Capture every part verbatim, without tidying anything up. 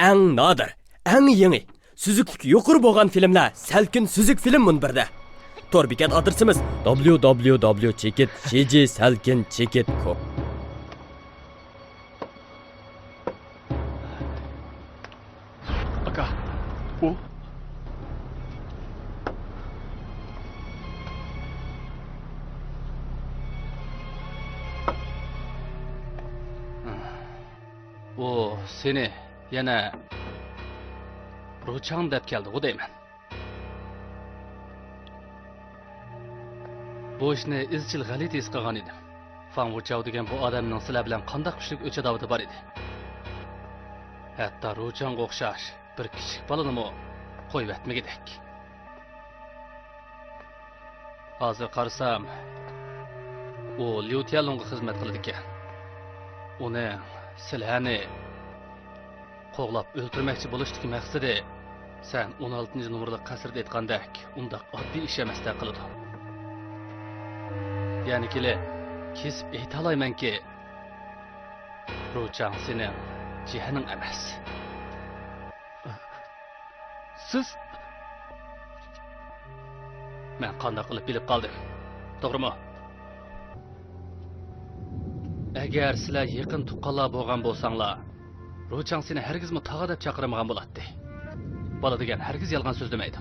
ئەڭ نادىر، ئەڭ يېڭى، سۈزۈكلۈكى يۇقىرى بولغان فىلىملەر سەلكىن سۈزۈك فىلىم مۇنبىرىدە. تور بېكەت ئادرېسىمىز: دابليۇ دابليۇ دابليۇ چېكىت شى جى سەلكىن چېكىت كوم. ئاكا، ئۇ. ئۇ سېنى يەنە روچاڭ دەپ كەلدىغۇ دەيمەن. بۇ ئىشنى ئىزچىل غەلىتە ھېس قىلغان ئىدىم. فاڭ ۋۇچاۋ دېگەن بۇ ئادەمنىڭ سىلەر بىلەن قانداق كۈچلۈك ئۆچ-ئاداۋىتى بار ئىدى. ھەتتا روچاڭغا ئوخشاش بىر كىچىك بالىنىمۇ قويۇۋەتمىگۈدەك. ھازىر قارىسام، ئۇ ليۇ تيەنلۇڭغا خىزمەت قىلىدىكەن. ئۇنىڭ سىلەرنى قوغلاپ ئۆلتۈرمەكچى بولۇشتىكى مەقسىتى، سەن ئون ئالتىنچى نومۇرلۇق قەسىردە ئېيتقاندەك، ئۇنداق ئاددىي ئىش ئەمەستەك قىلىدۇ. يەنە كېلىپ، كېسىپ ئېيتالايمەنكى، روچاڭ سېنىڭ جىيەنىڭ ئەمەس. سىز؟ مەن قانداق قىلىپ بىلىپ قالدىم؟ توغرىمۇ؟ ئەگەر سىلەر يېقىن تۇغقانلار بولغان بولساڭلار، روچاڭ سېنى ھەرگىزمۇ تاغا دەپ چاقىرمىغان بولاتتى. بالا دېگەن ھەرگىز يالغان سۆزلىمەيدۇ.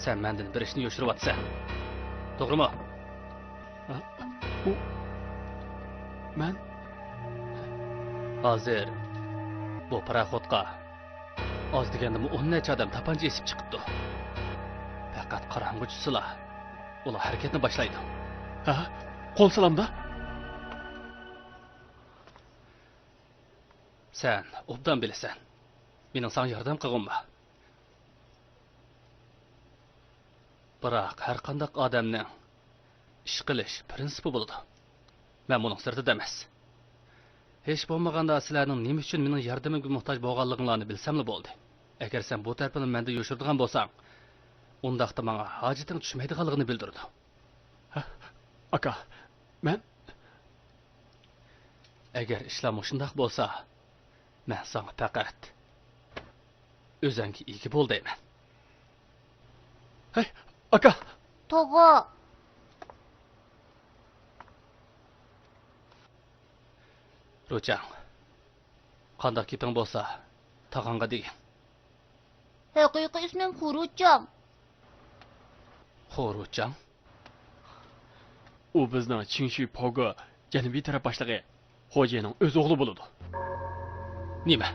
سەن مەندىن بىر ئىشنى يوشۇرۇۋاتىسەن. توغرىمۇ؟ ئۇ، مەن؟ ھازىر بۇ پاراخوتقا ئاز دېگەندىمۇ ئون نەچچە ئادەم تاپانچا ئېسىپ چىقىپتۇ. پەقەت قاراڭغۇ چۈشسىلا، ئۇلار ھەرىكەتنى باشلايدۇ. ھە؟ قول سالامدا؟ سەن ئوبدان بىلىسەن، مېنىڭ ساڭا ياردەم قىلغۇم بار. بىراق ھەرقانداق ئادەمنىڭ ئىش قىلىش پىرىنسىپى بولىدۇ. مەن بۇنىڭ سىرتىدا ئەمەس. ھېچ بولمىغاندا سىلەرنىڭ نېمە ئۈچۈن مېنىڭ ياردىمىمگە موھتاج بولغانلىقىڭلارنى بىلسەملا بولدى. ئەگەر سەن بۇ تەرىپىنى مەندىن يوشۇرىدىغان بولساڭ، ئۇنداقتا ماڭا ھاجىتىڭ چۈشمەيدىغانلىقىنى بىلدۈرىدۇ. ھە، ئاكا، مەن. ئەگەر ئىشلار مۇشۇنداق بولسا، مەن ساڭا پەقەت ئۆزۈڭگە ئىگە بول دەيمەن. ھەي، ئاكا! توغۇ! روچاڭ، قانداق گېپىڭ بولسا، تاغاڭغا دېگىن. ھەقىقىي ئىسمىم خۇرۇچاڭ. خۇرۇچاڭ؟ ئۇ بىزنىڭ چىڭشۈي پوگو جەنۇبىي تەرەپ باشلىقى خوجيەنىڭ ئۆز ئوغلى بولىدۇ. نېمە؟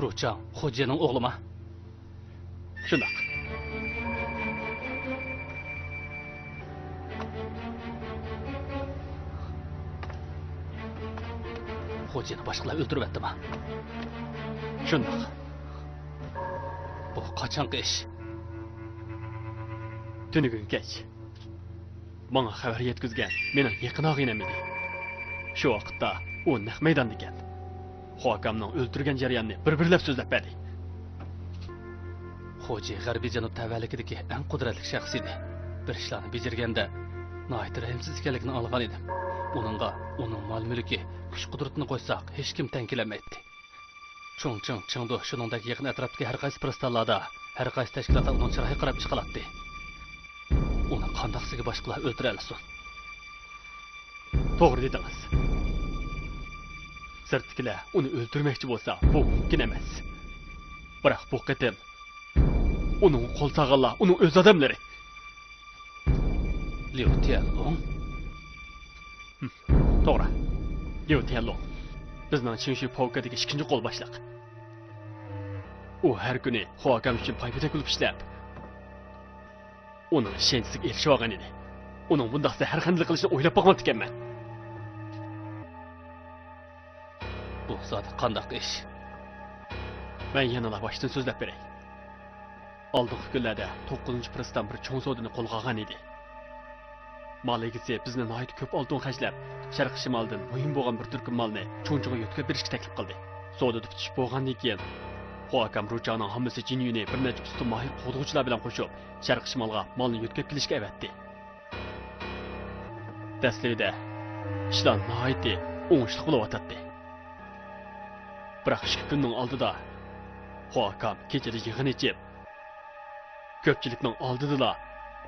روچاڭ خوجيەنىڭ ئوغلىما؟ شۇنداق. خوجيەننى باشقىلار ئۆلتۈرۈۋەتتىما؟ شۇنداق. بۇ قاچانقى ئىش؟ تۈنۈگۈن كەچ. ماڭا خەۋەر يەتكۈزگەن مېنىڭ يېقىن ئاغىنەم ئىدى. شۇ ۋاقىتتا ئۇ نەق مەيداندىكەن. خۇاكامنىڭ ئۆلتۈرگەن جەريانىنى بىر-بىرلەپ سۆزلەپ بەردى. خوجى غەربىي جەنۇب تەۋەلىكىدىكى ئەڭ قۇدرەتلىك شەخس ئىدى. بىر ئىشلارنى بېجىرگەندە ناھايىتى رەھىمسىز ئىكەنلىكىنى ئاڭلىغان ئىدىم. ئۇنىڭغا ئۇنىڭ مال-مۈلكى، كۈچ-قۇدرىتىنى قوشساق، ھېچكىم تەڭ كېلەلمەيتتى. چۇڭچىڭ، چېڭدۇ، شۇنىڭدەك يېقىن ئەتراپتىكى ھەر قايسى پىرىستانلاردا، ھەر قايسى تەشكىلاتلار ئۇنىڭ چىرايىغا قاراپ ئىش قىلاتتى. ئۇنى قانداقسىگە باشقىلار ئۆلتۈرەلىسۇن؟ توغرا دېدىڭىز. سىرتتىكىلەر ئۇنى ئۆلتۈرمەكچى بولسا، بۇ مۇمكىن ئەمەس. بىراق بۇ قېتىم ئۇنىڭغا قول سالغانلار ئۇنىڭ ئۆز ئادەملىرى. ليۇ تيەنلۇڭ؟ ھىم، توغرا. ليۇ تيەنلۇڭ. بىزنىڭ چىڭشۈي پوۋكىدىكى ئىككىنچى قول باشلىق. ئۇ ھەر كۈنى خۇاكام ئۈچۈن پاي-پېتەك بولۇپ ئىشلەپ، ئۇنىڭ ئىشەنچىسىگە ئېرىشىۋالغان ئىدى. ئۇنىڭ بۇنداق زەھەرخەندىلىك قىلىشىنى ئويلاپ باقماپتىكەنمەن. بۇ زادى قانداق ئىش؟ مەن يەنىلا باشتىن سۆزلەپ بېرەي. ئالدىنقى كۈنلەردە توققۇزىنچى پىرىستان بىر چوڭ سودىنى قولغا ئالغان ئىدى. مال ئىگىسى بىزنى ناھايىتى كۆپ ئالتۇن خەجلەپ، شەرقىي شىمالدىن مۇھىم بولغان بىر تۈركۈم مالنى چۇڭچىڭغا يۆتكەپ بېرىشكە تەكلىپ قىلدى. سودىدا پۈتۈشۈپ بولغاندىن كېيىن، خۇاكام روچاڭنىڭ ھاممىسى جىنيۈنى بىر نەچچە ئۇستىماھىر قوغدىغۇچىلار بىلەن قوشۇپ، شەرقىي شىمالغا مالنى يۆتكەپ كېلىشكە ئەۋەتتى. دەسلىپىدە ئىشلار ناھايىتى ئوڭۇشلۇق بولۇۋاتاتتى. بىراق ئىككى كۈننىڭ ئالدىدا خۇاكام كېچىدە يىغىن ئېچىپ، كۆپچىلىكنىڭ ئالدىدىلا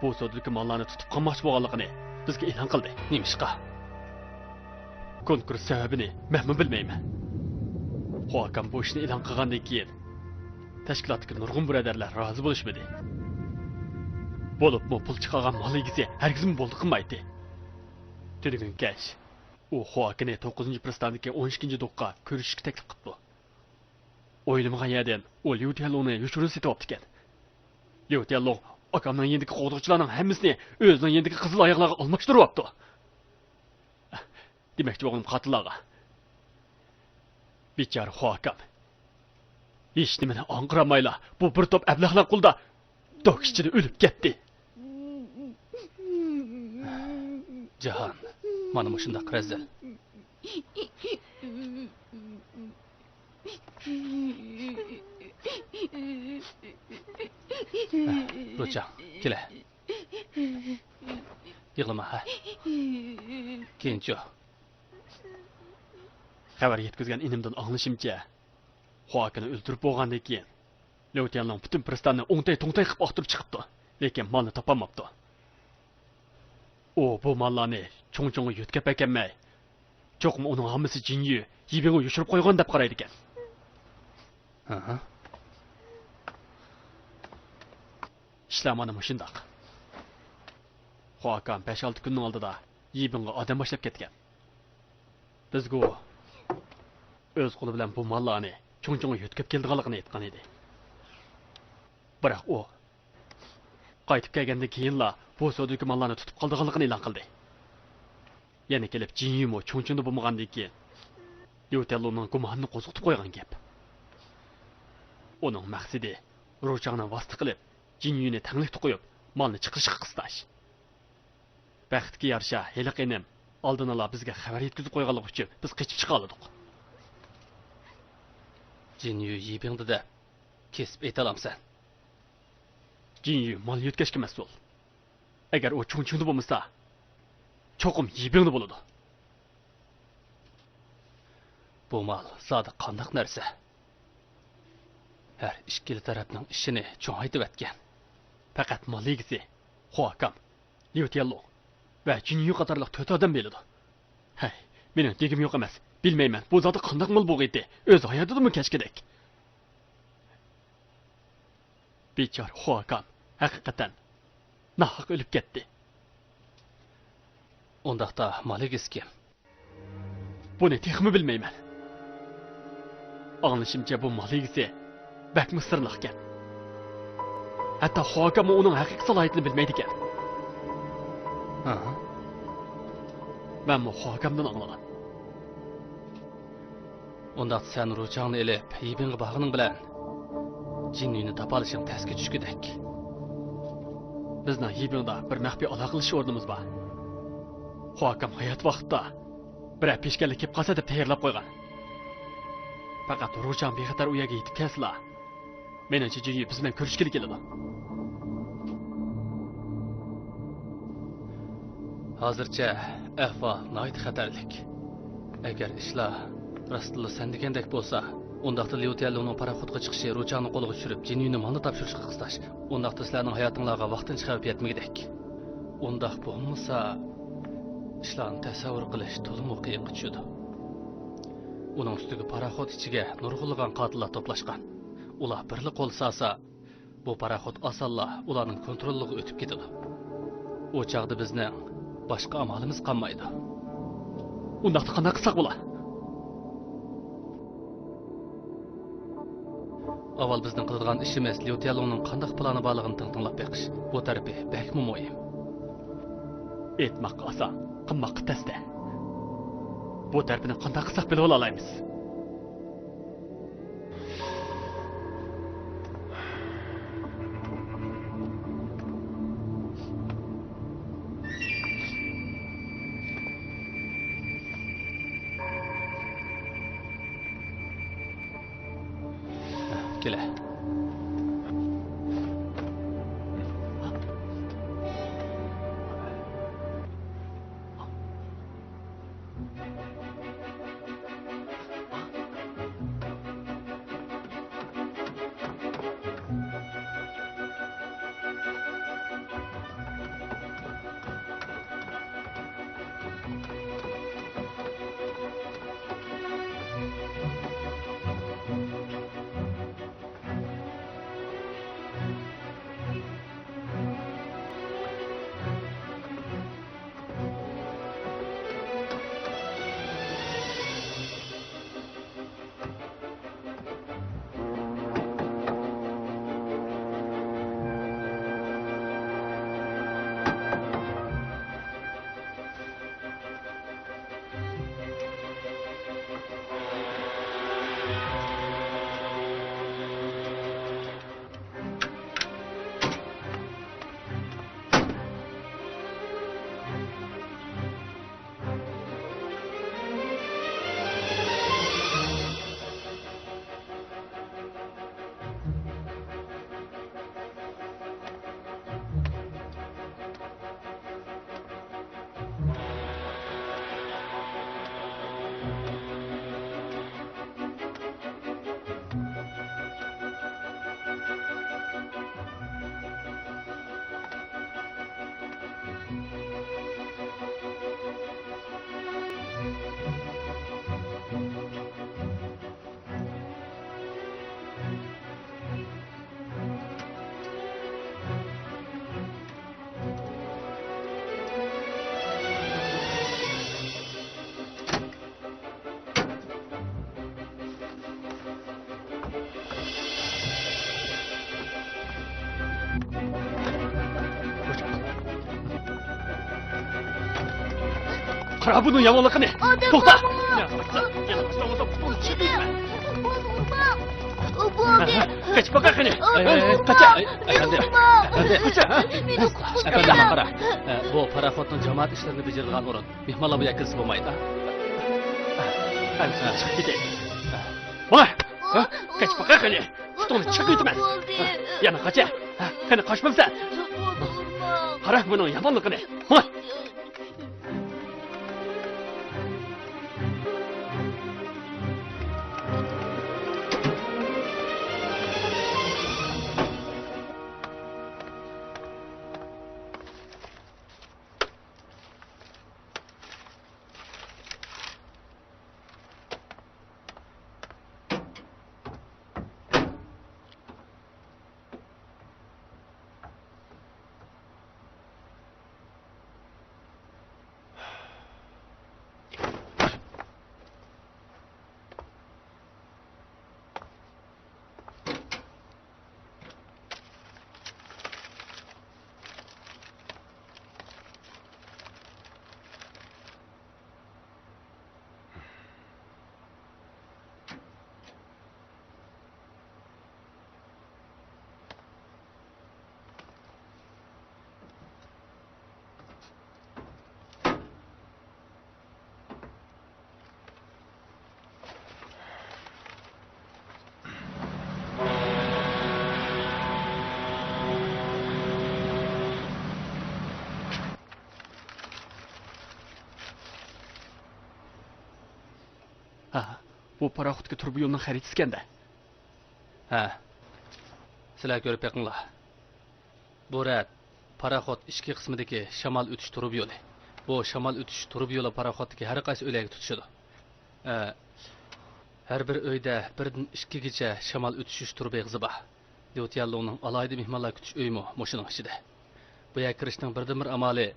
بۇ سودىدىكى ماللارنى تۇتۇپ قالماقچى بولغانلىقىنى بىزگە ئېلان قىلدى. نېمىشقا؟ كونكۇرس سەۋەبىنى مەنمۇ بىلمەيمەن. خۇاكام بۇ ئىشنى ئېلان قىلغاندىن كېيىن، تەشكىلاتتىكى نۇرغۇن بۇرادەرلەر رازى بولۇشمىدى. بولۇپمۇ پۇل چىقارغان مال ئىگىسى ھەرگىزمۇ بولدى قىلمايتتى. تۈنۈگۈن كەچ ئۇ خۇاكىنى توققۇزىنچى پىرىستاندىكى ئون ئىككىنچى دوكقا كۆرۈشۈشكە تەكلىپ قىپتۇ. ئويلىمىغان يەردىن ئۇ ليۇ تيەنلۇڭنى يوشۇرۇن سېتىۋاپتىكەن. ليۇ تيەنلۇڭ ئاكامنىڭ يېنىدىكى قوغدىغۇچىلارنىڭ ھەممىسىنى ئۆزىنىڭ يېنىدىكى قىزىل ئاياغلارغا ئالماشتۇرۇۋاپتۇ. دېمەكچى بولغىنىم قاتىللارغا. بىچارە خۇاكام ھېچنېمىنى ئاڭقىرالمايلا بۇ بىر توپ ئەبلەخلەر قولىدا دوك ئىچىدە ئۆلۈپ كەتتى. جاھان، مانا مۇشۇنداق رەزىل. روچاڭ، كېلە. يىغلىما، ھە. كېيىنچۇ؟ خەۋەر يەتكۈزگەن ئىنىمدىن ئاڭلىشىمچە، خۇاكىنى ئۆلتۈرۈپ بولغاندىن كېيىن، ليۇ تيەنلۇڭ پۈتۈن پىرىستاننى ئوڭتەي-توڭتەي قىلىپ ئاختۇرۇپ چىقىپتۇ، لېكىن مالنى تاپالماپتۇ. ئۇ بۇ ماللارنى چۇڭچۇڭغا يۆتكەپ ئەكەلمەي، چوقۇم ئۇنىڭ ھاممىسى جىنيۈ يىبىڭغا يوشۇرۇپ قويغان دەپ قارايدىكەن. ھە. ئىشلار مانا مۇشۇنداق. خۇاكام بەش-ئالتە كۈننىڭ ئالدىدا يىبىڭغا ئادەم باشلاپ كەتكەن. بىزگۇ ئۆز قولى بىلەن بۇ ماللارنى چۇڭچۇڭغا يۆتكەپ كېلىدىغانلىقىنى ئېيتقان ئىدى. بىراق ئۇ قايتىپ كەلگەندىن كېيىنلا بۇ سودىدىكى ماللارنى تۇتۇپ قالىدىغانلىقىنى ئېلان قىلدى. يەنە كېلىپ جىنيۈمۇ چۇڭچۇڭدا بولمىغاندىن كېيىن، ليۇ تيەنلۇنىڭ گۇمانىنى قوزغىتىپ قويغان گەپ. ئۇنىڭ مەقسىتى روچاڭنى ۋاسىتە قىلىپ، جىنيۈنى تەڭلىكتە قويۇپ، مالنى چىقىرىشقا قىستاش. بەختكە يارىشا، ھېلىقى ئىنىم ئالدىنلا بىزگە خەۋەر يەتكۈزۈپ قويغانلىقى ئۈچۈن بىز قېچىپ چىقالىدۇق. جىنيۈ يىبىڭدا دەپ كېسىپ ئېيتالامسەن؟ جىنيۈ مال يۆتكەشكە مەسئۇل. ئەگەر ئۇ چۇڭچۇڭدا بولمىسا، چوقۇم يىبىڭدا بولىدۇ. بۇ مال زادى قانداق نەرسە؟ ھەر ئىككىلا تەرەپنىڭ ئىشىنى چوڭايتىۋەتكەن. پەقەت مال ئىگىسى، خۇاكام، ليۇ تيەنلۇڭ ۋە جىنيۈ قاتارلىق تۆت ئادەم بىلىدۇ. ھەي، مېنىڭ دېگۈم يوق ئەمەس. بىلمەيمەن، بۇ زادى قانداق مال بولغىيتتى؟ ئۆزى ھاياتىدىمۇ كەچكۈدەك. بىچارە خۇاكام ھەقىقەتەن ناھەق ئۆلۈپ كەتتى. ئۇنداقتا مال ئىگىسى كىم؟ بۇنى تېخىمۇ بىلمەيمەن. ئاڭلىشىمچە، بۇ مال ئىگىسى بەكمۇ سىرلىقكەن. ھەتتا خۇاكاممۇ ئۇنىڭ ھەقىقىي سالاھىيىتىنى بىلمەيدىكەن. ھە؟ مەنمۇ خۇاكامدىن ئاڭلىغان. ئۇنداقتا سەن روچاڭنى ئېلىپ، يىبىڭغا بارغىنىڭ بىلەن جىنيۈنى تاپالىشىڭ تەسكە چۈشكۈدەك. بىزنىڭ يىبىڭدا بىر مەخپىي ئالاقىلىشىش ئورنىمىز بار. خۇاكام ھايات ۋاقىتتا بىرەر پېشكەللىك كېلىپ قالسا دەپ تەييارلاپ قويغان. پەقەت روچاڭ بىخەتەر ئۇ يەرگە يېتىپ كەلسىلا، مېنىڭچە جىنيۈ بىز بىلەن كۆرۈشكىلى كېلىدۇ. ھازىرچە ئەھۋال ناھايىتى خەتەرلىك. ئەگەر ئىشلار راستتىنلا سەن دېگەندەك بولسا، ئۇنداقتا ليۇ تيەنلۇڭنىڭ پاراخوتقا چىقىشى روچاڭنى قولغا چۈشۈرۈپ، جىنيۈنى مالنى تاپشۇرۇشقا قىستاش. ئۇنداقتا سىلەرنىڭ ھاياتىڭلارغا ۋاقتىنچە خەۋپ يەتمىگۈدەك. ئۇنداق بولمىسا، ئىشلارنى تەسەۋۋۇر قىلىش تولىمۇ قىيىنغا چۈشىدۇ. ئۇنىڭ ئۈستىگە پاراخوت ئىچىگە نۇرغۇنلىغان قاتىللار توپلاشقان. ئۇلار بىرلا قول سالسا، بۇ پاراخوت ئاسانلا ئۇلارنىڭ كونتروللۇقىغا ئۆتۈپ كېتىدۇ. ئۇ چاغدا بىزنىڭ باشقا ئامالىمىز قالمايدۇ. ئۇنداقتا قانداق قىلساق بولا؟ ئاۋۋال بىزنىڭ قىلىدىغان ئىشىمىز ليۇ تيەنلۇڭنىڭ قانداق پىلانى بارلىقىنى تىڭ تىڭلاپ بېقىش. بۇ تەرىپى بەكمۇ مۇھىم. ئېيتماققا ئاسان، قىلماققا تەستە. بۇ تەرىپىنى قانداق قىلساق بىلىۋالالايمىز. كېلە. قارا بۇنىڭ يامانلىقىنى. توختا. يانا قاچسا، يانا قاچسا، بولمىسا پۇتۇڭنى چىقىرىمەن. بولدى. قېچىپ باقاي قېنى. قاچاي. ئەپەندى. ئەپەندى. ئەپەندى، قارا. بۇ پاراخوتنىڭ جامائەت ئىشلىرىنى بېجىرىدىغان ئورۇن. مېھمانلار بۇ يەرگە كىرسە بولمايدۇ. ھە، چىقىپ كېتەي. ۋاي! ھە؟ قېچىپ باقاي قېنى. پۇتۇڭنى چىقىۋېتىمەن. يانا قاچە. ھە، قېنى قاچمامسەن؟ قارا بۇنىڭ يامانلىقىنى. ھە؟ ھا، بۇ پاراخوتتىكى تۇرۇبا يولىنىڭ خەرىتىسىكەن-دە. ھە. سىلەر كۆرۈپ بېقىڭلار. بۇ رەت پاراخوت ئىچكى قىسمىدىكى شامال ئۆتۈش تۇرۇبا يولى. بۇ شامال ئۆتۈش تۇرۇبا يولى پاراخوتتىكى ھەر قايسى ئۆيلەرگە تۇتىشىدۇ. ئە، ھەر بىر ئۆيدە بىردىن ئىككىگىچە شامال ئۆتۈشۈش تۇرۇبا ئېغىزى بار. ليۇ تيەنلۇڭنىڭ ئالاھىدە مېھمانلار كۈتۈش ئۆيىمۇ مۇشۇنىڭ ئىچىدە. بۇ يەرگە كىرىشنىڭ بىردىنبىر ئامالى،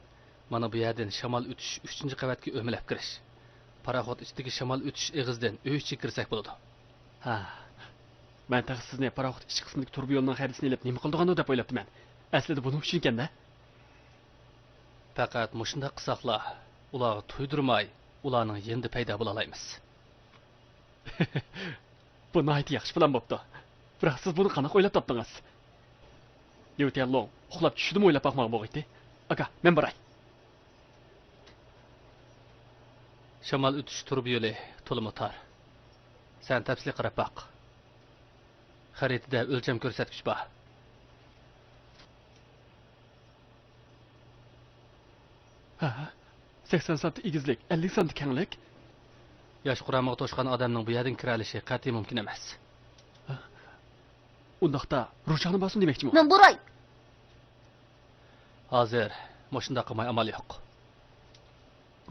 مانا بۇ يەردىن شامال ئۆتۈش ئۈچىنچى قەۋەتكە ئۆمىلەپ كىرىش. پاراخوت ئىچىدىكى شامال ئۆتۈش ئېغىزىدىن ئۆي ئىچىگە كىرسەك بولىدۇ. ھا، مەن تېخى سىزنى پاراخوت ئىچ قىسمىدىكى تۇرۇبا يولىنىڭ خەرىتىسىنى ئېلىپ نېمە قىلىدىغاندۇ دەپ ئويلاپتىمەن. ئەسلىدە بۇنىڭ ئۈچۈنكەن-دە. پەقەت مۇشۇنداق قىلساقلا، ئۇلارغا تۇيدۇرماي، ئۇلارنىڭ يېنىدا پەيدا بولالايمىز. بۇ ناھايىتى ياخشى پىلان بوپتۇ. بىراق سىز بۇنى قانداق ئويلاپ تاپتىڭىز؟ ليۇ تيەنلۇڭ ئۇخلاپ چۈشىدىمۇ ئويلاپ باقمىغان بولغىيتتى. ئاكا، مەن باراي. شامال ئۆتۈش تۇرۇبا يولى تولىمۇ تار. سەن تەپسىلىي قاراپ باق. خەرىتىدە ئۆلچەم كۆرسەتكۈچ بار. ھە، سەكسەن سانتى ئېگىزلىك، ئەللىك سانتى كەڭلىك. ياش قۇرامىغا توشقان ئادەمنىڭ بۇ يەردىن كىرەلىشى قەتئىي مۇمكىن ئەمەس. ھە؟ ئۇنداقتا روچاڭنى بارسۇن دېمەكچىمۇ؟ مەن باراي. ھازىر مۇشۇنداق قىلماي ئامال يوق.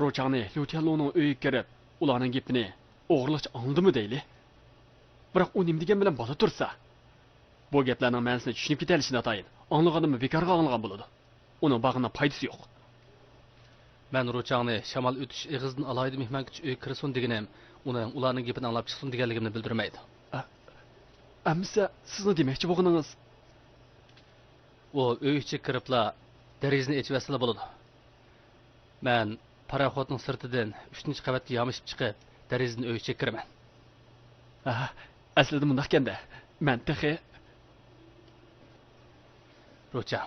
روچاڭنى ليۇ تيەنلۇڭنىڭ ئۆيىگە كىرىپ، ئۇلارنىڭ گېپىنى ئوغرىلىقچە ئاڭلىدىمۇ دەيلى. بىراق ئۇ نېمە دېگەن بىلەن بالا تۇرسا؟ بۇ گەپلەرنىڭ مەنىسىنى چۈشىنىپ كېتەلىشى ناتايىن. ئاڭلىغانىمۇ بىكارغا ئاڭلىغان بولىدۇ. ئۇنىڭ بارغىنىنىڭ پايدىسى يوق. مەن روچاڭنى شامال ئۆتۈش ئېغىزىدىن ئالاھىدە مېھمان كۈتۈش ئۆيگە كىرسۇن دېگىنىم، ئۇنىڭ ئۇلارنىڭ گېپىنى ئاڭلاپ چىقسۇن دېگەنلىكىمنى بىلدۈرمەيدۇ. ئە-، ئەمىسە، سىزنىڭ دېمەكچى بولغىنىڭىز؟ ئۇ ئۆي ئىچىگە كىرىپلا دېرىزىنى ئېچىۋەتسىلا بولىدۇ. مەن پاراخوتنىڭ سىرتىدىن ئۈچىنچى قەۋەتكە يامىشىپ چىقىپ، دېرىزىدىن ئۆي ئىچىگە كىرىمەن. ئاھا، ئەسلىدە مۇنداقكەن-دە. مەن تېخى. روچاڭ،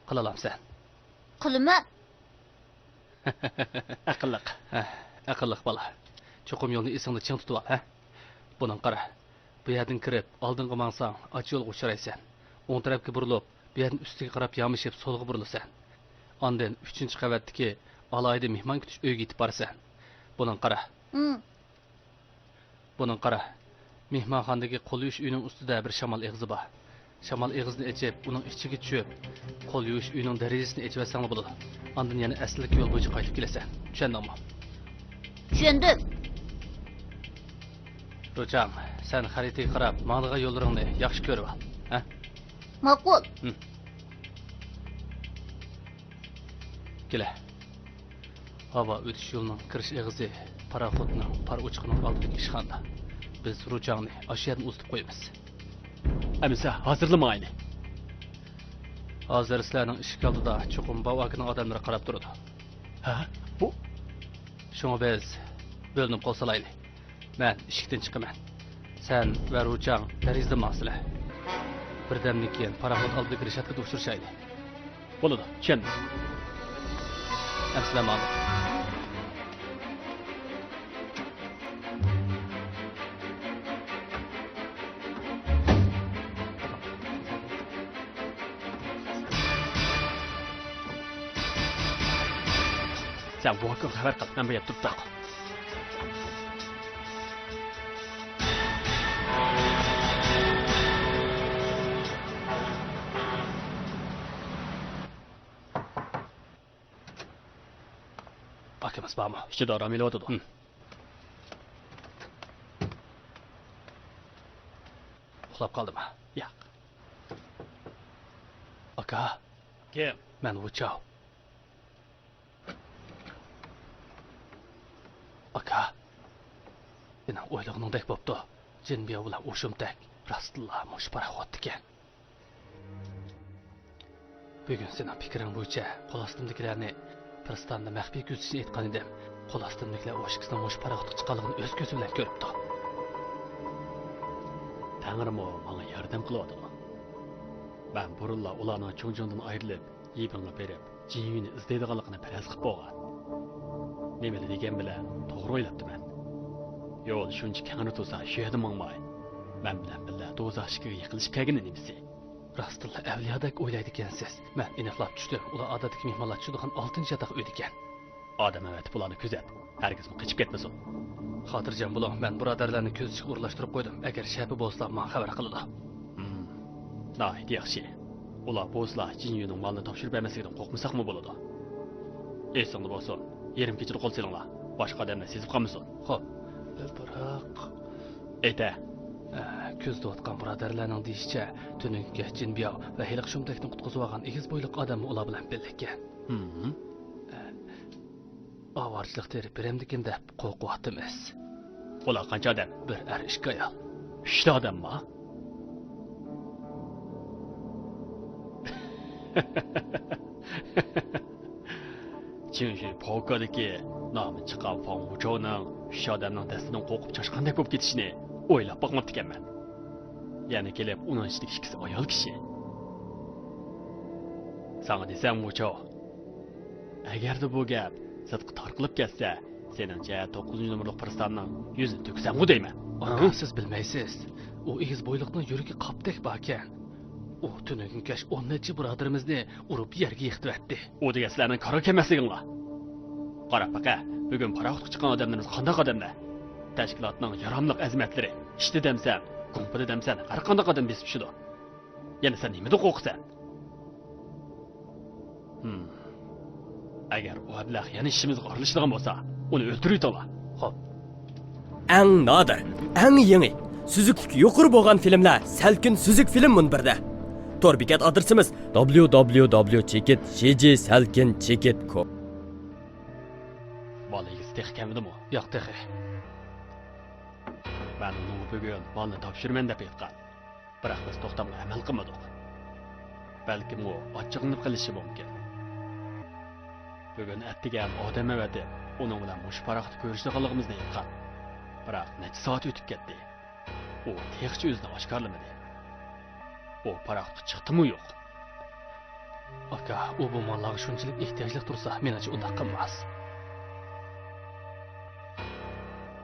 قىلالامسەن؟ قىلىمەن. ئەقىللىق. ھە، ئەقىللىق بالا. چوقۇم يولنى ئېسىڭدە چىڭ تۇتۇۋال، ھە؟ بۇنىڭغا قارا. بۇ يەردىن كىرىپ، ئالدىڭغا ماڭساڭ، ئاچ يولغا ئۇچرايسەن. ئوڭ تەرەپكە بۇرۇلۇپ، بۇ يەردىن ئۈستىگە قاراپ يامىشىپ، سولغا بۇرۇلىسەن. ئاندىن ئۈچىنچى قەۋەتتىكى ئالاھىدە مېھمان كۈتۈش ئۆيىگە يېتىپ بارىسەن. بۇنىڭغا قارا. ھىم. بۇنىڭغا قارا. مېھمانخانىدىكى قول يۇيۇش ئۆيىنىڭ ئۈستىدە بىر شامال ئېغىزى بار. شامال ئېغىزىنى ئېچىپ، ئۇنىڭ ئىچىگە چۈشۈپ، قول يۇيۇش ئۆيىنىڭ دېرىزىسىنى ئېچىۋەتسەڭلا بولىدۇ. ئاندىن يەنە ئەسلىدىكى يول بويىچە قايتىپ كېلىسەن. چۈشەندىڭمۇ؟ چۈشەندىم. روچاڭ، سەن خەرىتىگە قاراپ ماڭىدىغان يوللىرىڭنى ياخشى كۆرۈۋال، ھە؟ ماقۇل. ھىم. كېلە. ھاۋا ئۆتۈش يولىنىڭ كىرىش ئېغىزى پاراخوتنىڭ پار ئوچىقىنىڭ ئالدىدىكى ئىشخانىدا. بىز روچاڭنى ئاشۇ يەردىن ئۇزىتىپ قويىمىز. ئەمىسە، ھازىرلا ماڭايلى. ھازىر سىلەرنىڭ ئىشىك ئالدىدا چوقۇم باۋ ئاكىنىڭ ئادەملىرى قاراپ تۇرىدۇ. ھە؟ بۇ، شۇڭا بىز بۆلۈنۈپ قول سالايلى. مەن ئىشىكتىن چىقىمەن. سەن ۋە رۇچاڭ دېرىزىدىن ماڭسىلەر. بىردەمدىن كېيىن پاراخوت ئالدىدىكى رېشاتكىدا ئۇچرىشايلى. بولىدۇ، چۈشەندىم. ئەمسىلەر ماڭىڭلار. سەن ۋوكىغا خەۋەر قىل، مەن بۇ يەردە تۇرۇپ تۇراي. ئاكىمىز بارمۇ؟ ئىچىدە ئارام ئېلىۋاتىدۇ. ھىم. ئۇخلاپ قالدىمۇ؟ ياق. ئاكا. كىم؟ مەن ۋۇچاۋ. ئاكا، سېنىڭ ئويلىغىنىڭدەك بوپتۇ. جىنبياۋ بىلەن ئۇ شۇمتەك راستتىنلا مۇشۇ پاراخوتتىكەن. بۈگۈن سېنىڭ پىكرىڭ بويىچە قول ئاستىمدىكىلەرنى پىرىستاندا مەخپىي كۆزىتىشنى ئېيتقان ئىدىم. قول ئاستىمدىكىلەر ئۇ ئىككىسىنىڭ مۇشۇ پاراخوتقا چىققانلىقىنى ئۆز كۆزى بىلەن كۆرۈپتۇ. تەڭرىمۇ ماڭا ياردەم قىلىۋاتىدۇ. مەن بۇرۇنلا ئۇلارنىڭ چۇڭجۇڭدىن ئايرىلىپ، يىبىڭغا بېرىپ، جىنيۈنى ئىزدەيدىغانلىقىنى پەرەز قىلىپ بولغان. نېمىلا دېگەن بىلەن توغرا ئويلاپتىمەن. يول شۇنچە كەڭرى تۇرسا، شۇ يەردە ماڭماي، مەن بىلەن بىللە دوزاخ ئىشىكىگە يېقىنلىشىپ كەلگىنى نېمىسى؟ راستتىنلا ئەۋلىيادەك ئويلايدىكەنسىز. مەن ئېنىقلاپ چۈشتۈم، ئۇلار ئادەتتىكى مېھمانلار چۈشىدىغان ئالتىنچى ياتاق ئۆيدىكەن. ئادەم ئەۋەتىپ ئۇلارنى كۆزەت. ھەرگىزمۇ قېچىپ كەتمىسۇن. خاتىرجەم بولۇڭ، مەن بۇرادەرلەرنى كۆزىتىشكە ئورۇنلاشتۇرۇپ قويدۇم. ئەگەر شەپە بولسىلا ماڭا خەۋەر قىلىدۇ. ھىم، ناھايىتى ياخشى. ئۇلار بولسىلا جىنيۈنىڭ مالىنى تاپشۇرۇپ بەرمەسلىكىدىن قورقمىساقمۇ بولىدۇ. ئېسىڭدە بولسۇن، يېرىم كېچىدە قول سېلىڭلار. باشقا ئادەملەر سېزىپ قالمىسۇن. خوپ، بىراق. ئېيتە. ئە، كۆزىتىۋاتقان بۇرادەرلەرنىڭ دېيىشىچە، تۈنۈگۈن كەچ جىنبياۋ ۋە ھېلىقى شۇمتەكنى قۇتقۇزۇۋالغان ئېگىز بويلۇق ئادەممۇ ئۇلار بىلەن بىللىككەن. ھىم. ئە، ئاۋارىچىلىق تېرىپ بېرەمدىكىن دەپ قورقۇۋاتىمىز. ئۇلار قانچە ئادەم؟ بىر ئەر، ئىككى ئايال. ئۈچلا ئادەمما؟ چىڭشى پوكادىكى نامى چىققان فاڭ ۋۇچاۋنىڭ ئۈچ ئادەمنىڭ دەستىدىن قورقۇپ چاشقاندەك بولۇپ كېتىشىنى ئويلاپ باقماپتىكەنمەن. يەنە كېلىپ ئۇنىڭ ئىچىدىكى ئىككىسى ئايال كىشى. ساڭا دېسەم ۋۇچاۋ، ئەگەردە بۇ گەپ سىرتقا تارقىلىپ كەتسە، سېنىڭچە توققۇزىنچى نومۇرلۇق پىرىستاننىڭ يۈزىنى تۆكسەمغۇ دەيمەن. ئانا، سىز بىلمەيسىز. ئۇ ئېگىز بويلۇقنىڭ يۈرىكى قاپتەك باركەن. ئۇ تۈنۈگۈن كەچ ئون نەچچە بۇرادىرىمىزنى ئۇرۇپ يەرگە يىقىتىۋەتتى. ئۇ دېگەن سىلەرنىڭ كارغا كەلمەسلىكىڭلار. قاراپ بېقە، بۈگۈن پاراخوتقا چىققان ئادەملىرىمىز قانداق ئادەملەر؟ تەشكىلاتنىڭ ياراملىق ئەزىمەتلىرى، ئىشتا دەمسەن، گۇڭپىدا دەمسەن، ھەر قانداق ئادەم بېسىپ چۈشىدۇ. يەنە سەن نېمىدىن قورقىسەن؟ ھىم. ئەگەر ئۇ ئەبلەخ يەنە ئىشىمىزغا ئارىلىشىدىغان بولسا، ئۇنى ئۆلتۈرۈۋېتىڭلار. خوپ. ئەڭ نادىر، ئەڭ يېڭى، سۈزۈكلۈكى يۇقىرى بولغان فىلىملەر سەلكىن سۈزۈك فىلىم مۇنبىرىدە. تور بېكەت ئادرېسىمىز دابليۇ دابليۇ دابليۇ چېكىت جى جى سەلكىن چېكىت كوم. مال ئىگىسى تېخى كەلمىدىمۇ؟ ياق، تېخى. مەن ئۇنىڭغا بۈگۈن مالنى تاپشۇرىمەن دەپ ئېيتقان. بىراق بىز توختامغا ئەمەل قىلمىدۇق. بەلكىم ئۇ ئاچچىقلىنىپ قېلىشى مۇمكىن. بۈگۈن ئەتىگەن ئادەم ئەۋەتىپ، ئۇنىڭ بىلەن مۇشۇ پاراخوتتا كۆرۈشىدىغانلىقىمىزنى ئېيتقان. بىراق نەچچە سائەت ئۆتۈپ كەتتى. ئۇ تېخىچە ئۆزىنى ئاشكارىلىمىدى. ئۇ پاراخوتقا چىقتىمۇ يوق. ئاكا، ئۇ بۇ ماللارغا شۇنچىلىك ئېھتىياجلىق تۇرسا، مېنىڭچە ئۇنداق قىلماس.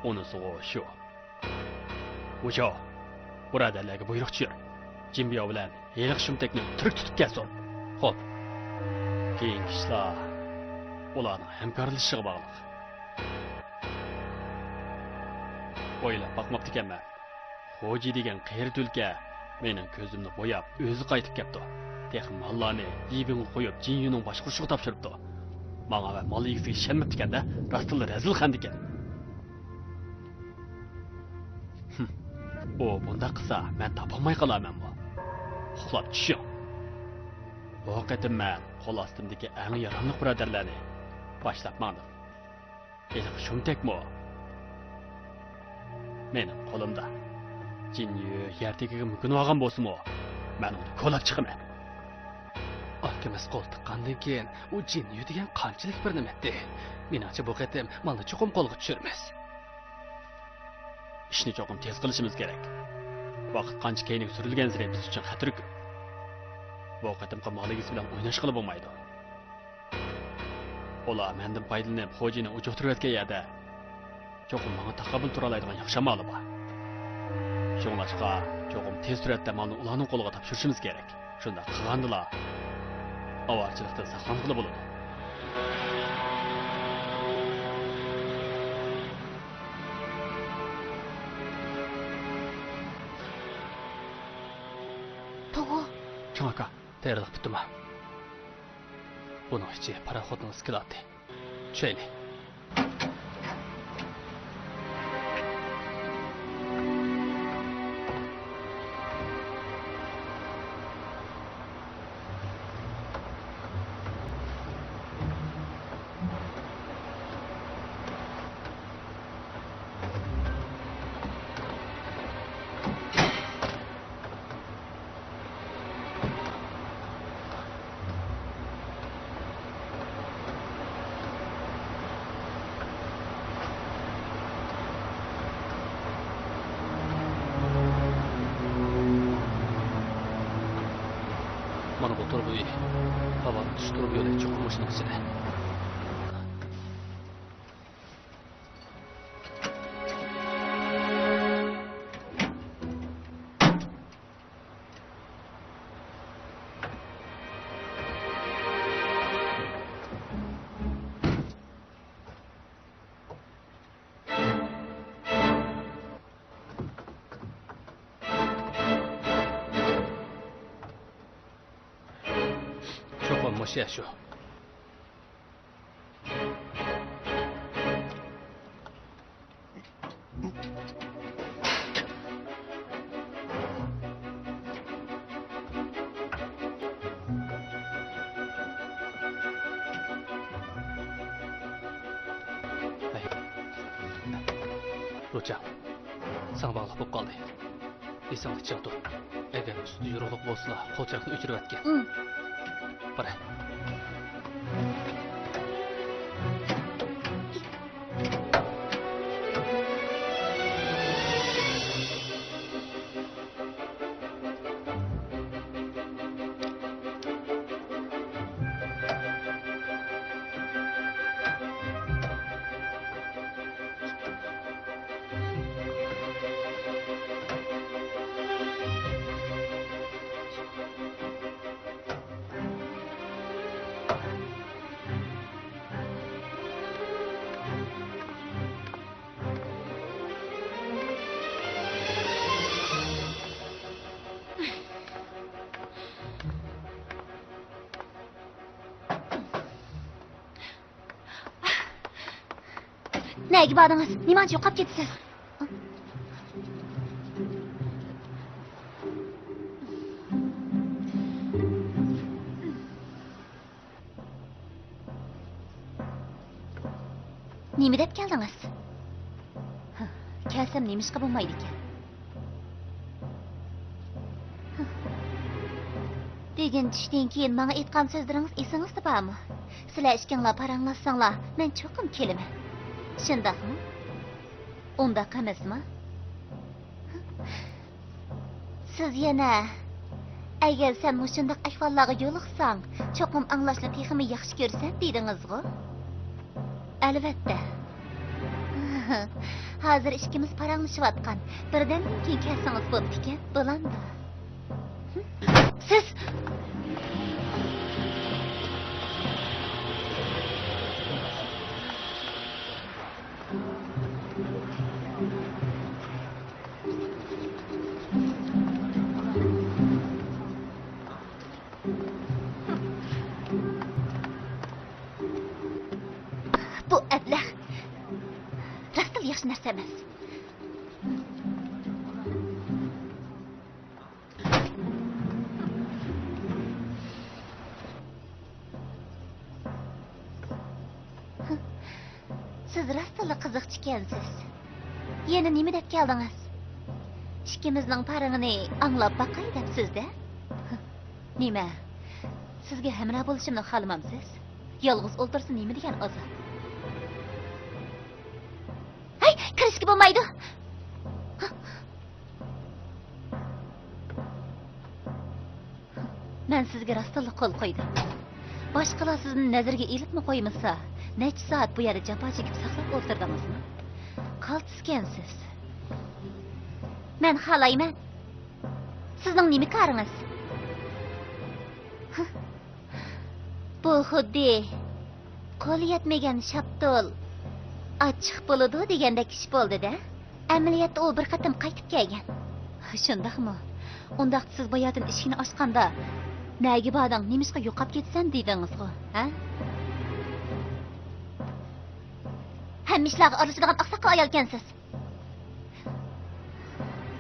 ئۇنىسىغۇ شۇ. ۋۇچاۋ، بۇرادەرلەرگە بۇيرۇق چۈشۈر. جىنبياۋ بىلەن ھېلىقى شۇمتەكنى تىرىك تۇتۇپ كەلسۇن. خوپ. كېيىنكى ئىشلار ئۇلارنىڭ ھەمكارلىشىشىغا باغلىق. ئويلاپ باقماپتىكەنمەن. خوجى دېگەن قېرى تۈلكە مېنىڭ كۆزۈمنى بوياپ، ئۆزى قايتىپ كەپتۇ. تېخى ماللارنى يىبىڭغا قويۇپ، جىنيۈنىڭ باشقۇرۇشىغا تاپشۇرۇپتۇ. ماڭا ۋە مال ئىگىسىگە ئىشەنمەپتىكەن-دە، راستتىنلا رەزىل خەندىكەن. ھىم. ئۇ بۇنداق قىلسا، مەن تاپالماي قالارمەنمۇ؟ ئۇخلاپ چۈشۈڭ. بۇ قېتىم مەن قول ئاستىمدىكى ئەڭ ياراملىق بۇرادەرلەرنى باشلاپ ماڭدىم. ھېلىقى شۇمتەكمۇ مېنىڭ قولۇمدا. جىنيۈ يەر تېگىگە مۆكۈنۈۋالغان بولسىمۇ، مەن ئۇنى كولاپ چىقىمەن. ئاھ، ئىككىمىز قول تىققاندىن كېيىن، ئۇ جىنيۈ دېگەن قانچىلىك بىر نېمەتتى. مېنىڭچە، بۇ قېتىم مالنى چوقۇم قولغا چۈشۈرىمىز. ئىشنى چوقۇم تېز قىلىشىمىز كېرەك. ۋاقىت قانچە كەينىگە سۈرۈلگەنسېرى بىز ئۈچۈن خەتىرى كۆپ. بۇ قېتىمقى مال ئىگىسى بىلەن ئويناشقىلى بولمايدۇ. ئۇلار مەندىن پايدىلىنىپ، خوجىنى ئۇجۇقتۇرۇۋەتكەن يەردە چوقۇم ماڭا تاقابىل تۇرالايدىغان ياخشى ئامالى بار. شۇڭلاشقا، چوقۇم تېز سۈرئەتتە مالنى ئۇلارنىڭ قولىغا تاپشۇرۇشىمىز كېرەك. شۇنداق قىلغاندىلا، ئاۋارىچىلىقتىن ساقلانغىلى بولىدۇ. توغۇ. چاڭ ئاكا، تەييارلىق پۈتتىما؟ بۇنىڭ ئىچى پاراخوتنىڭ ئىسكىلاتى. چۈشەيلى. مانا بۇ تۇرۇبا ئۆيى. ھاۋا ئۆتۈش تۇرۇبا يولى چوقۇم مۇشۇنىڭ ئىچىدە. چوقۇم مۇشۇ يەر شۇ. ھەي. روچا، ساڭا باغلىق بولۇپ قالدى. ئېسىڭدە چىڭ تۇر. ئەگەر ئۈستىدە يورۇقلۇق بولسىلا، قول چىراغنى ئۆچۈرۈۋەتكىن. ئۇم. قارا. نەگە باردىڭىز؟ نېمانچە يوقاپ كېتىسىز؟ نېمە دەپ كەلدىڭىز؟ كەلسەم نېمىشقا بولمايدىكەن؟ بۈگۈن چۈشتىن كېيىن ماڭا ئېيتقان سۆزلىرىڭىز ئېسىڭىزدە بارمۇ؟ سىلەر ئىككىڭلار پاراڭلاشساڭلار، مەن چوقۇم كېلىمەن. شۇنداقمۇ؟ ئۇنداق ئەمەسمۇ؟ سىز يەنە، «ئەگەر سەن مۇشۇنداق ئەھۋاللارغا يولۇقساڭ، چوقۇم ئاڭلاشنى تېخىمۇ ياخشى كۆرىسەن» دېدىڭىزغۇ؟ ئەلۋەتتە. ھازىر ئىككىمىز پاراڭلىشىۋاتقان، بىردەمدىن كېيىن كەلسىڭىز بوپتىكەن، بولامدۇ؟ سىز! بۇ ئەبلەخ راستلا ياخشى نەرسە ئەمەس. سىز راستلا قىزىقچىكەنسىز. يەنە نېمە دەپ كەلدىڭىز؟ ئىككىمىزنىڭ پارىڭىنى ئاڭلاپ باقاي دەپسىز-دە؟ نېمە؟ سىزگە ھەمراھ بولۇشۇمنى خالىمامسىز؟ يالغۇز ئولتۇرسا نېمە دېگەن ئازاب. ھەي، كىرىشكە بولمايدۇ. مەن سىزگە راستتىنلا قول قويدۇم. باشقىلار سىزنى نەزىرگە ئېلىپمۇ قويمىسا، نەچچە سائەت بۇ يەردە جاپا چېكىپ ساقلاپ ئولتۇردىڭىزمۇ؟ قالتىسكەنسىز. مەن خالايمەن. سىزنىڭ نېمە كارىڭىز؟ بۇ خۇددى قولى يەتمىگەن شاپتۇل ئاچچىق بولىدۇ دېگەندەك ئىش بولدى-دە. ئەمەلىيەتتە ئۇ بىر قېتىم قايتىپ كەلگەن. شۇنداقمۇ؟ ئۇنداقتا سىز باياتىن ئىشىكنى ئاچقاندا، «نەگە باردىڭ، نېمىشقا يوقاپ كېتىسەن؟» دېدىڭىزغۇ، ھە؟ ھەممە ئىشلارغا ئارىلىشىدىغان ئاقساقال ئايالكەنسىز.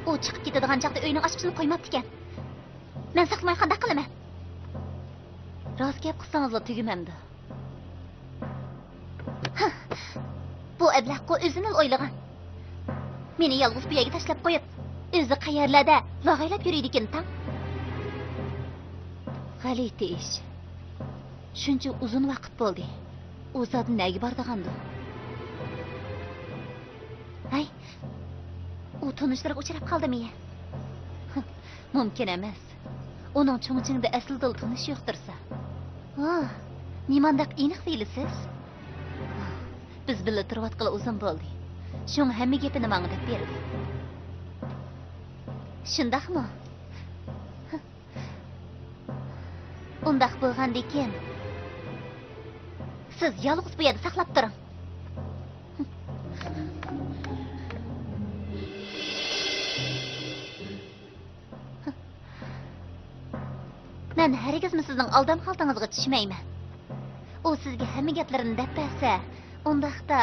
ئۇ چىقىپ كېتىدىغان چاغدا ئۆينىڭ ئاچقۇچىنى قويماپتىكەن. مەن ساقلىماي قانداق قىلىمەن؟ راست گەپ قىلسىڭىزلا تۈگىمەمدۇ؟ ھە، بۇ ئەبلەخقۇ ئۆزىنىلا ئويلىغان. مېنى يالغۇز بۇ يەرگە تاشلاپ قويۇپ، ئۆزى قەيەرلەردە لاغايلاپ يۈرىدىكىن تاڭ. غەلىتە ئىش. شۇنچە ئۇزۇن ۋاقىت بولدى. ئۇ زادى نەگە بارىدىغاندۇ؟ ھەي، ئۇ تونۇشلىرىغا ئۇچراپ قالدىمۇ يە؟ مۇمكىن ئەمەس. ئۇنىڭ چۇڭچىڭدا ئەسلىدىلا تونۇشى يوق تۇرسا. ۋاھ، نېمانداق ئېنىق بىلىسىز؟ بىز بىللە تۇرۇۋاتقىلى ئۇزۇن بولدى. شۇڭا ھەممە گېپىنى ماڭا دەپ بەردى. شۇنداقمۇ؟ ئۇنداق بولغاندىكىن، سىز يالغۇز بۇ يەردە ساقلاپ تۇرۇڭ. مەن ھەرگىزمۇ سىزنىڭ ئالدام خالتىڭىزغا چۈشمەيمەن. ئۇ سىزگە ھەممە گەپلىرىنى دەپ بەرسە، ئۇنداقتا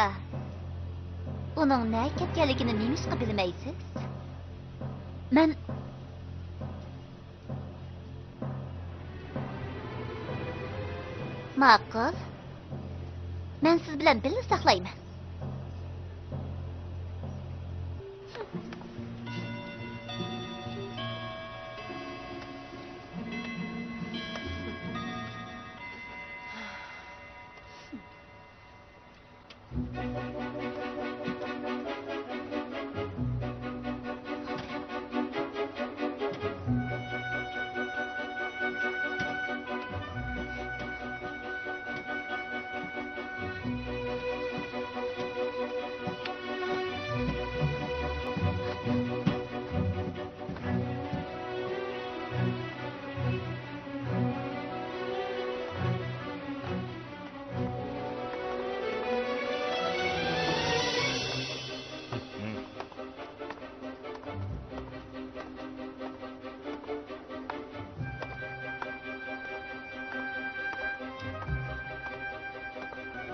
ئۇنىڭ نەگە كەتكەنلىكىنى نېمىشقا بىلمەيسىز؟ مەن ماقۇل. مەن سىز بىلەن بىللە ساقلايمەن.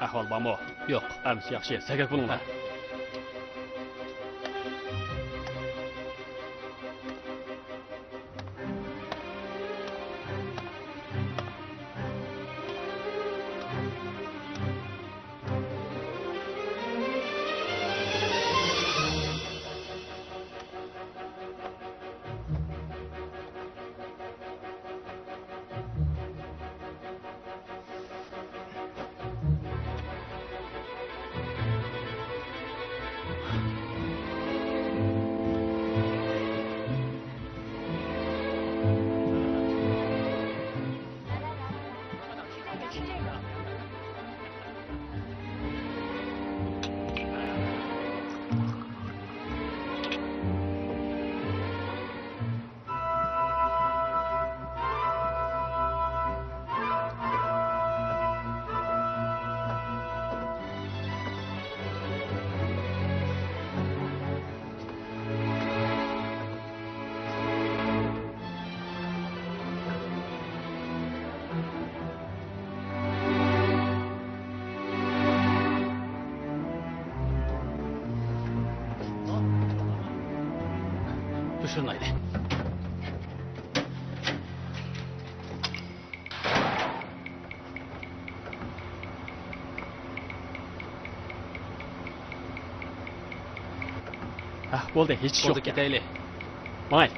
ئەھۋال بارمۇ؟ يوق. ئەمىسە ياخشى، سەگەك بولۇڭلار. توشۇرۇڭ ھەيدە. ھە، بولدى، ھېچ ئىش يوق. بولدى، كەتەيلى. ماڭاي.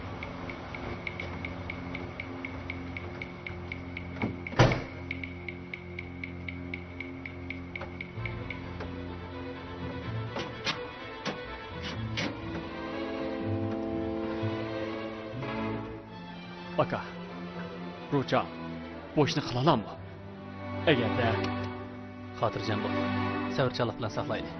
ئاكا، روچا بۇ ئىشنى قىلالامدۇ؟ ئەگەردە. خاتىرجەم بول. سەۋرچانلىق بىلەن ساقلايلى.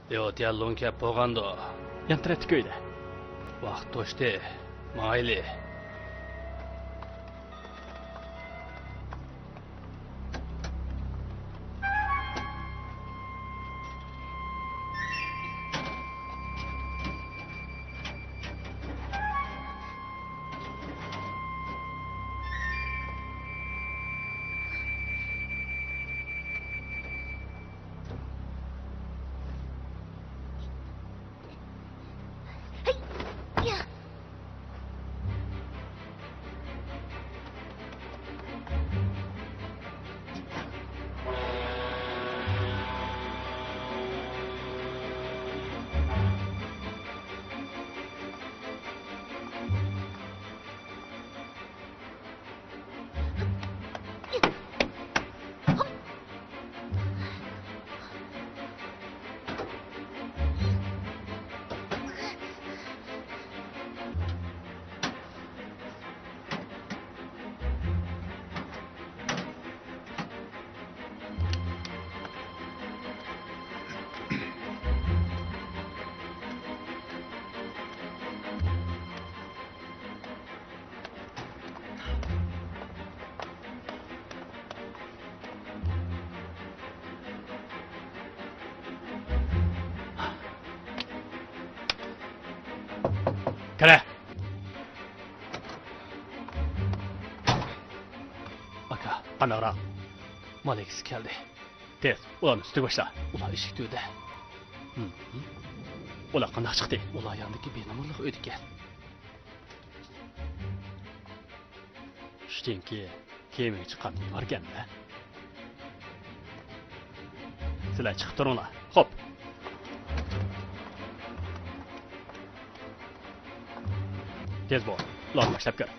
يو تيەنلۇڭ كەپ بولغاندۇ؟ يان تەرەپتىكى ئۆيدە. ۋاقىت توشتى. ماڭايلى. كىرە. ئاكا، قانداقراق؟ مالىكىسى كەلدى. تېز، ئۇلارنى ئۈستىگە باشلا. ئۇلار ئىشىك تۈۋىدە. ھىم. ئۇلار قانداق چىقتى؟ ئۇلار ياندىكى بىر نومۇرلۇق ئۆيدىكەن. چۈشتىن كېيىن كىيىمىگە چىققان بىماركەن-دە. سىلەر چىقىپ تۇرۇڭلار. خوپ. تېز بول. ئۇلارنى باشلاپ كىر.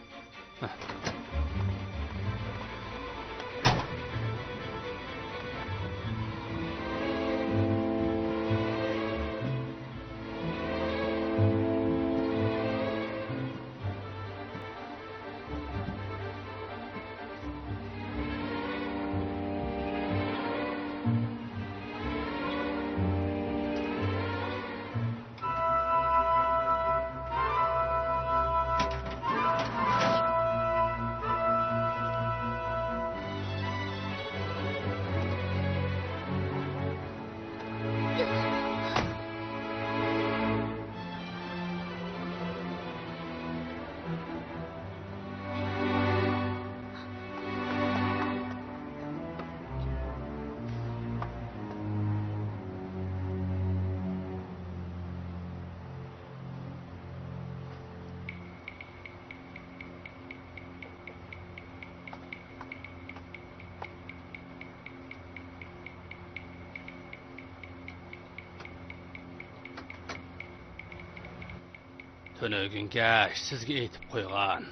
تۈنۈگۈن كەچ سىزگە ئېيتىپ قويغان،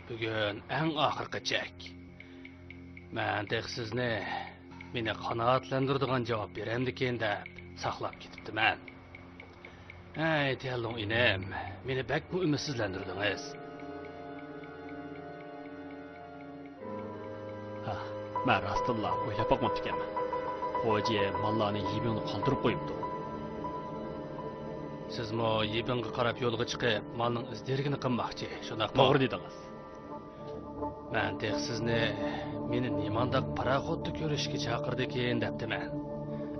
بۈگۈن ئەڭ ئاخىرقى چەك. مەن تېخى سىزنى مېنى قانائەتلەندۈرىدىغان جاۋاب بېرەمدىكىن دەپ ساقلاپ كېتىپتىمەن. ھەي، تيەنلۇڭ ئىنىم، مېنى بەكمۇ ئۈمىدسىزلەندۈردىڭىز. ھا، مەن راستتىنلا ئويلاپ باقماپتىكەنمەن. خوجا ماللارنى يىبىڭنى قالدۇرۇپ قويۇپتۇ. سىزمۇ يىبىڭغا قاراپ يولغا چىقىپ، مالنىڭ ئىز دېرىكىنى قىلماقچى، شۇنداقمۇ؟ توغرا دېدىڭىز. مەن تېخى سىزنى مېنى نېمانداق پاراخوتتا كۆرۈشكە چاقىردىكىن دەپتىمەن.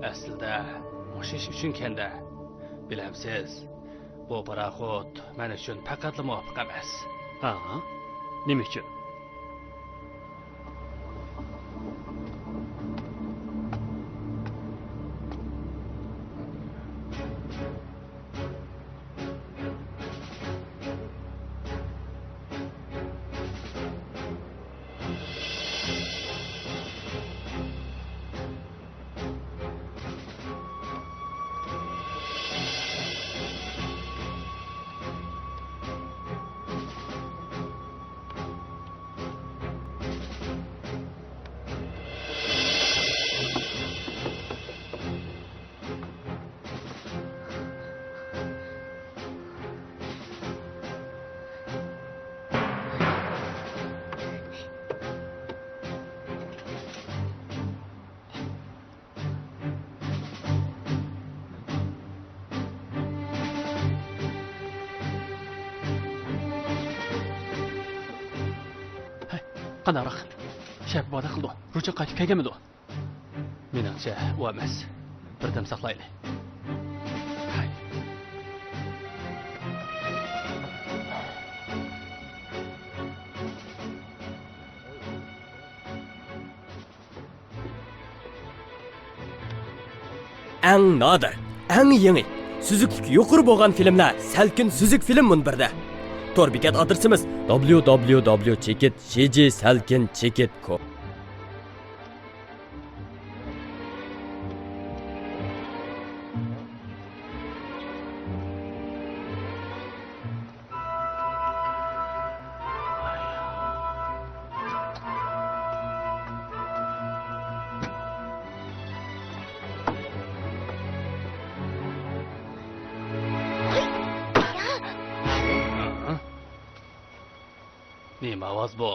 ئەسلىدە مۇشۇ ئىش ئۈچۈنكەن-دە. بىلەمسىز، بۇ پاراخوت مەن ئۈچۈن پەقەتلا مۇۋاپىق ئەمەس. ھا؟ نېمە ئۈچۈن؟ ھەي، قانداقراق؟ شەپە بارا قىلىدۇ. روچىن قايتىپ كەلگەنمىدۇ؟ مېنىڭچە، ئۇ ئەمەس. بىردەم ساقلايلى. ھەي. ئەڭ نادىر، ئەڭ يېڭى، سۈزۈكلۈكى يۇقىرى بولغان فىلىملەر سەلكىن سۈزۈك فىلىم مۇنبىرىدە. تور بېكەت ئادرېسىمىز: دابليۇ دابليۇ دابليۇ چېكىت جى جى سەلكىن چېكىت كوم. نېمە ئاۋاز بۇ؟